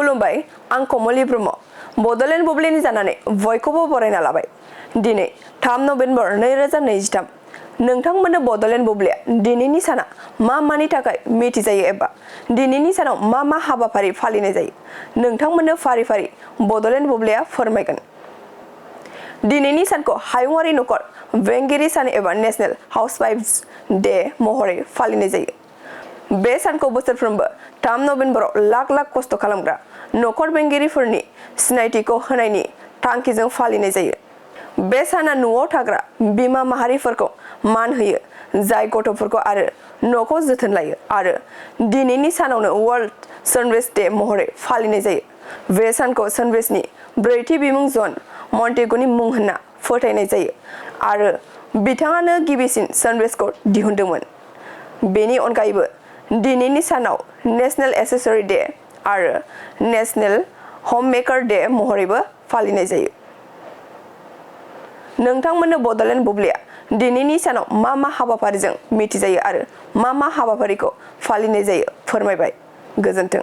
खुलुमबाय आं कमलि ब्रह्म बड'लेण्ड बुब्लिनि जानानै बयखौबो बरायना लाबाय दिनै 3 नभेम्बर 2023 नोंथांमोननो बड'लेण्ड बुब्लिया दिनैनि साना मानि थाखाय मिथिजायो एबा दिनैनि सानाव मा हाबाफारि फालिनाय जायो नोंथांमोननो फारि फारि बड'लेण्ड बुब्लिया फोरमायगोन। दिनैनि सानखौ हायुङारि नखर बेंगिरि सान एबा नेशनेल हाउसवाइफ्स डे महरै फालिनाय जायो। बे सानखौ बोसोरफ्रोमबो 3 नभेम्बराव लाख लाख खस्थ' खालामग्रा नखर बेंगिरिफोरनि सिनायथिखौ होनायनि थांखिजों फालिनाय जायो। बे साना न'आव थाग्रा बिमा माहारिफोरखौ मान होयो जाय गथ'फोरखौ आरो न'खौ जोथोन लायो आरो दिनैनि सानावनो वर्ल्ड सानराइज डे महरै फालिनाय जायो। बे सानखौ सानराइजनि ब्रैथि बिमुं जन मन्टेगुनि मुं होनना फोथायनाय जायो आरो बिथाङानो गिबिसिन सानराइजखौ दिहुनदोंमोन। बेनि अनगायैबो दिनैनि सानाव नेशनेल एक्सेसरी डे आरो नेशनेल हममेकार डे महरैबो फालिनाय जायो। नोंथांमोननो बड'लेण्ड बुब्लिया दिनैनि सानाव मा हाबाफारिजों मिथिजायो आरो मा हाबाफारिखौ फालिनाय जायो फोरमायबाय। गोजोन्थों।